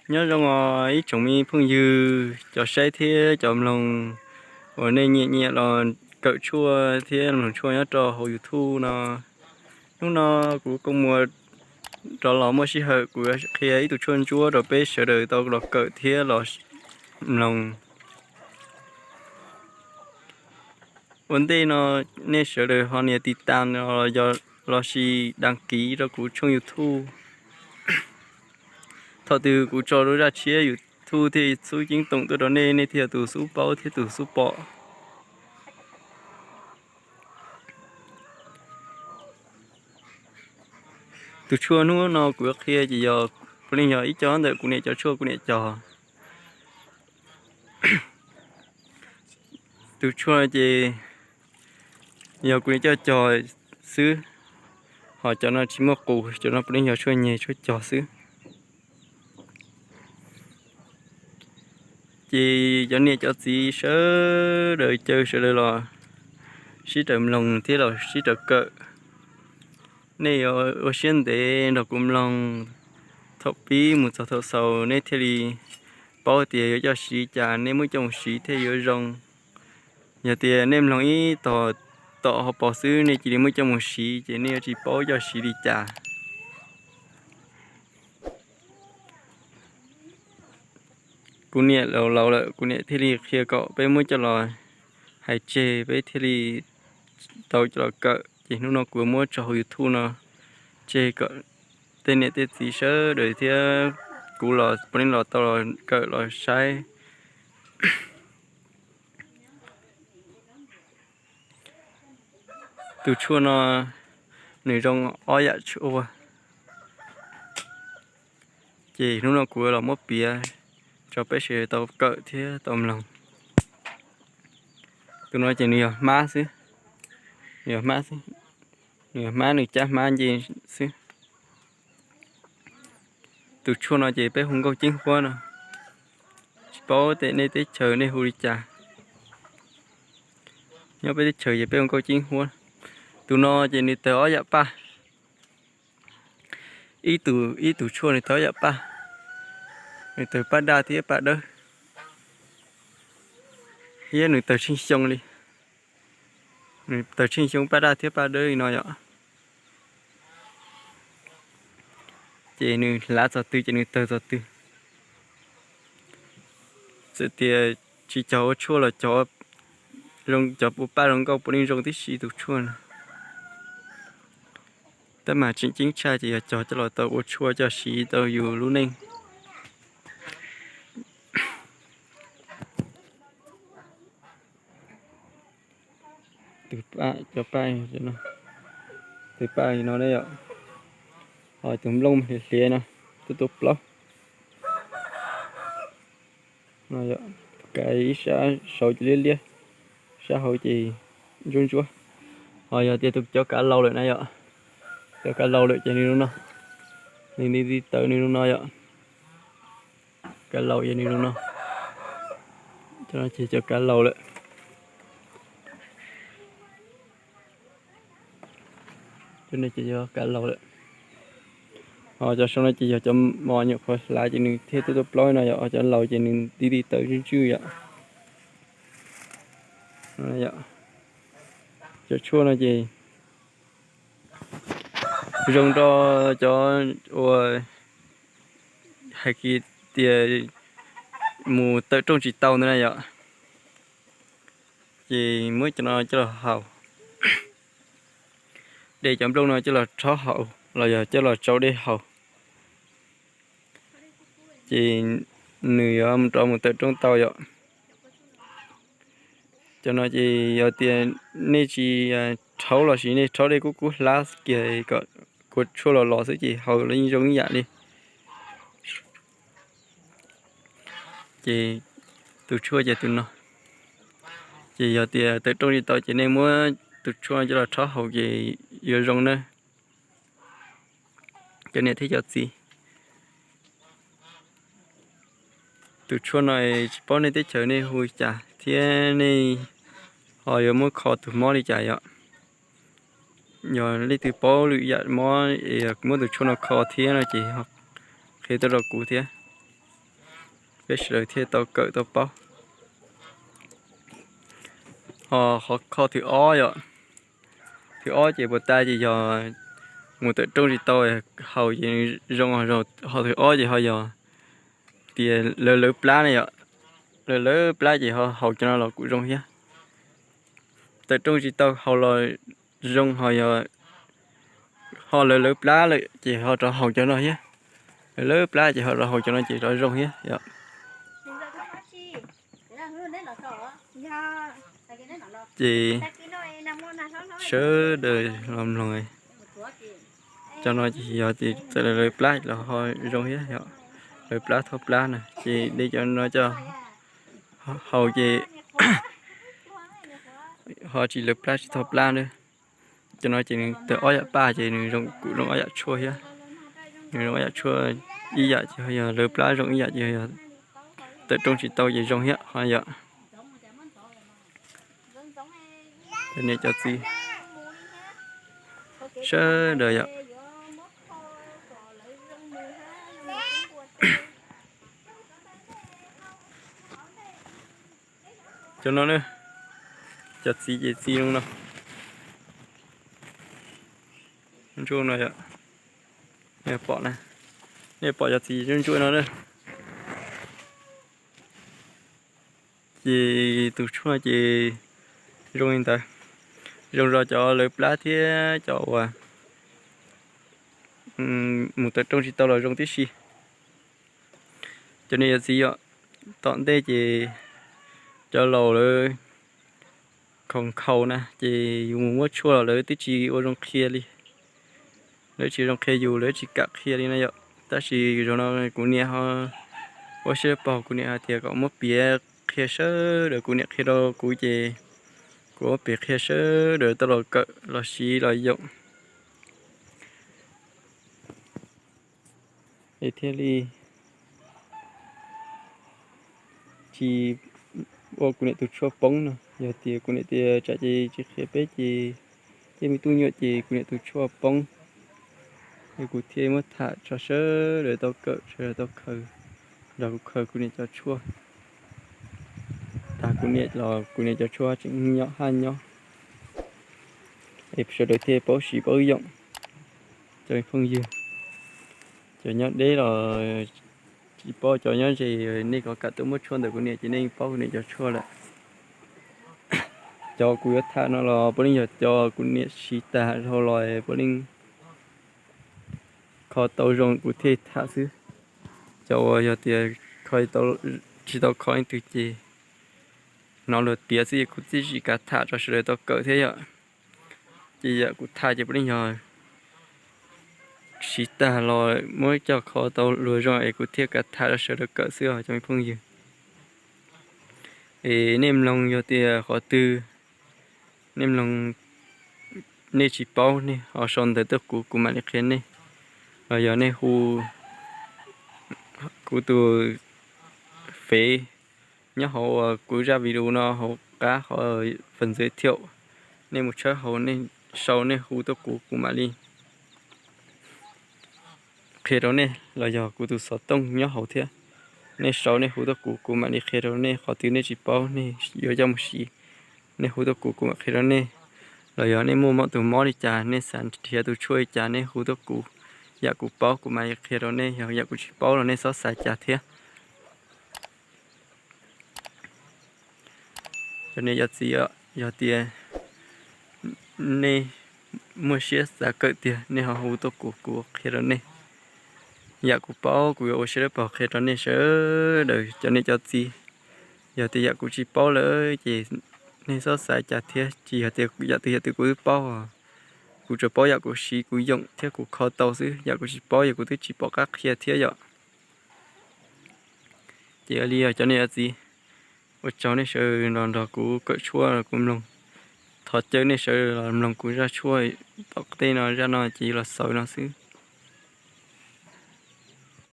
Nyob zoo os ib tsoom me phooj ywg cov saib thiab cov mloog uas nej nyiam nyiam los kawm tshuaj thiab mloog tshuaj nyob rau hauv YouTube no. Hnub no kuv Koob Muas rov los muaj sij hawm kuv qhia ib tug tshuaj ntsuab rau peb sawv daws tau los kawm thiab los mloog. Ua ntej no nej sawv daws ho nias tiv tas no los sis đăng ký rau kuv tshooj YouTube. Thaum twg kuv tso lub zaj tshiab YouTube thiaj xub ceeb toom tuaj rau nej, nej thiaj yog tus xub paub thiab tus xub pom. Tus tshuaj hnub no kuv yuav qhia ces yog puav leej yog ib co ntawm kuv niam cov tshuaj kuv niam cog. Tus tshuaj ces yog kuv niam coj cog xwb, ho cov no tsis muaj qus, cov no puav leej yog tshuaj nyeg tshuaj cog xwb. Ces cov niam cov txiv sawv daws caw sawv daws los sib raws mloog thiab los sib raws kawm. Nej yuav ua siab ntev nrog kuv mloog thaum pib mus txog thaum xaus nej thiaj li paub tias yuav coj siv cas, nej muab coj mus siv thiaj yuav zoo. Yog tias nej mloog ib tog tom hauv paus xwb nej cia li muab coj mus siv ces nej yuav tsis paub coj siv li cas. Kuv niam laus laus lawm, kuv niam thiaj li qhia kom peb muab coj los hais tseg, peb thiaj li tau coj los kawm. Ces hnub no kuv muab tso hauv YouTube no tseg kom tej niam tej txiv sawv daws thiab kuv los puav leej los tau los kawm los saib. Tus tshuaj no nws zoo ob yam tshuaj, ces hnub no kuv los muab piav tso peb sawv daws tau kawm thiab tau mloog. Tus no ces nws yog hmab xwb, nws yog hmab xwb, nws yog hmab, nws cab hmab nce xwb. Tus tshuaj no ces peb hu nkauj ceeb huab no, tsis paub tias nej teb chaws nej hu li cas. Nyob peb teb chaws ces peb hu nkauj ceeb huab. Tus no ces nws tawg ob yam paj, ib tug, ib tug tshuaj nws tawg ob yam paj, nws tawg paj daj thiab paj dawb, thiab nws tawg tsheej xyoo li. Nws tawg tsheej xyoo paj daj thiab paj dawb li no yom. Ces nws hlav txog twg ces nws tawg txog twg. Txawm tias tsis cog ua tshuaj los cog, cog ua paj zoo nkauj puav leej zoo tib si tus tshuaj no. Tab mas tseem ceeb tshaj ces yog cog coj los tau ua tshuaj coj siv tau yus lub neej. Tus paj, cov paj, tus paj no ne yom, ho tus nplooj hliav hliav no, tuaj tuaj plaub. Ka ib sab saud ces liab liab, sab hauv ces ntsuab ntsuab. Ho yog tias tus cov kav laus lawm na yom, cov kav laus lawm ces nws zoo no, nws nti nti tawv nws zoo no yom. Kav laus ces nws zoo no, cov no ces cov kav laus lawm. Cov no ces yog kav laus lawm. Ho cov saud no ces yog cov mos nyuam qhuav hlav ces nws thiaj tuaj tuaj plaub no yom, ho cov laus ces nws nti nti tawv ntswj ntswj yom. Cov tshuaj no ces zoo rau cov uas hais kiag tias mus tawm rooj tsis tau ntawd na yom. Ces muab cov no coj los haus, de cov nplooj no coj los rhaub haus los yog coj los tsau dej haus, ces nws yuav rov mus tawm rooj tau yom. Cov no ces yog tias nej tsis rhaub los sis nej rhaub dej kub kub hlab kiag kom kua tshuaj los los xwb ces haus los yeej zoo ib yam li. Ces tus tshuaj ces tus no, ces yog tias tawm rooj tsis tau ces nej muab tus tshuaj coj los rhaub haus ces yuav zoo na. Cov niam thiab cov txiv, tus tshuaj no tsis paub nej teb chaws nej hu cas thiab nej ho yuav muab kho tus mob li cas yom. Yog leej twg paub lwm yam mob es muab tus tshuaj no kho thiab no ces qhia tuaj rau kuv thiab. peb sawv daws thiaj tau kawm tau paub. Ho qhov thib ob yom, thib ob ces puas tas ces yog mus tawm rooj tsis tau haus ces zoo. Ho thib ob ces ho yog tias lawv lawv plab ne yom, lawv lawv plab ces ho haus cov no los kuj zoo thiab. Tawm rooj tsis tau haus los zoo, ho yog ho lawv lawv plab lawm ces ho rov haus cov no thiab. Lawv lawv plab ces ho rov haus cov no ces rov zoo thiab yom. Ces sawv daws los mloog, cov no ces yog tias txawm lawv lawv plab los ho zoo thiab yom. Lawv plab thauj plab na ces de cov no coj haus ces ho tsis lawv plab tsis thauj plab na. Cov no ces nws tawm ob yam paj ces nws zoo, kuj zoo ob yam tshuaj thiab. Nws zoo ob yam tshuaj, ib yam ces yog lawv plab, zoo ib yam ces yog tawm rooj tsis tau ces zoo thiab ho yom. Cov niam cov txiv sawv daws yom. Cov no na, cov txiv ces txiv zoo no, ntsuab no yom. Nej pom na, nej pom cov txiv ntsuab ntsuab no na. Ces tus tshuaj ces zoo li ntawd, zoo zog cov lawv plab thiab cov uas mus tawm rooj tsis tau los zoo tib si. Cov niam cov txiv yom, tom ntej ces cov laus lawv khaus nkhaus na ces yus mus muab tshuaj los lawv twb tsis ua zoo qhia li. Lawv tsis zoo qhia yus, lawv tsis kam qhia li no yom. Tab sis zaum no kuv niam ho ua siab pog, kuv niam hais tias kom muab piav qhia sawv daws, kuv niam qhia rau kuv ces kuv muab piav qhia sawv daws tau los kawm los siv los yoom. Es thiaj li tsis ua kuv niam tus tshuaj poob no. Yog tias kuv niam tias tsam ces tsis qhia peb ces tej me tub nyuam ces kuv niam tus tshuaj poob. Es kuv thiaj muab tham tso sawv daws tau kawm, sawv daws tau khaws, nrog kuv khaws kuv niam cov tshuaj. Tag kuv niam los kuv niam cov tshuaj tseem nyob haj nyob. Es sawv daws thiaj paub siv paub yoom. Cov phooj ywg, cov nyob deb los tsis paub, cov nyob ze nej kom kam tuaj muab tshuaj ntawm kuv niam ces nej yeej paub kuv niam cov tshuaj lawm. Cov kuv yuav tham no los puav leej yog cov kuv niam siv tag dhau los puav leej kho tau zoo kuv thiaj tham xwb. Cov uas yog tias tsis tau kho leej twg ces hnov luag piav xwb, kuv tib tsis kav tham rau sawv daws tau kawm thiab yom. Ces yam kuv tham ces puav leej yog siv tag los muab coj kho tau luag zoo es kuv thiaj kav tham rau sawv daws kawm xwb os cov me phooj ywg. Es nej mloog yog tias qhov twg nej mloog nej tsis paub nej ho sau ntawv tuaj kuv, kuv mam li qhia nej. Los yog nej hu kuv tus fev nyob hauv kuv zaj video no hauv qab qhov phần giới thiệu, nej mus tshawb hauv, nej sau nej hu tuaj kuv, kuv mam li qhia rau nej. Los yog kuv tus xov tooj nyob hauv thiab, nej sau nej hu tuaj kuv, kuv mam li qhia rau nej. Qhov twg nej tsis paub nej yuav coj mus siv, nej hu tuaj kuv, kuv mam qhia rau nej. Los yog nej muaj tus mob li cas, nej xav nrhiav tus tshuaj li cas, nej hu tuaj kuv. Yam kuv paub kuv mam li qhia rau nej, yog yam kuv tsis paub los nej txhob xav cas thiab. Cov niam cov txiv, yog tias nej muaj siab xav kawm tiag nej ho hu tuaj kuv, kuv qhia rau nej. Yam kuv paub kuv yuav ua siab dawb paug qhia rau nej sawv daws cov niam cov txiv. Yog tias yam kuv tsis paub lawm ces nej txhob xav cas thiab, tsis yog tias yam twg yam twg kuv twb paub os. Kuv tsuas paub yam kuv siv kuv yoom thiab kuv kho tau xwb, yam kuv tsis paub yog kuv twb tsis pom qab qhia thiab yom. Ces li os cov niam cov txiv, ua tsaug nej sawv daws nrog kuv kawm tshuaj kuv mloog. Thov caw nej sawv daws los mloog kuv zaj tshuaj tom tej no, zaj no ces los xaus no xwb.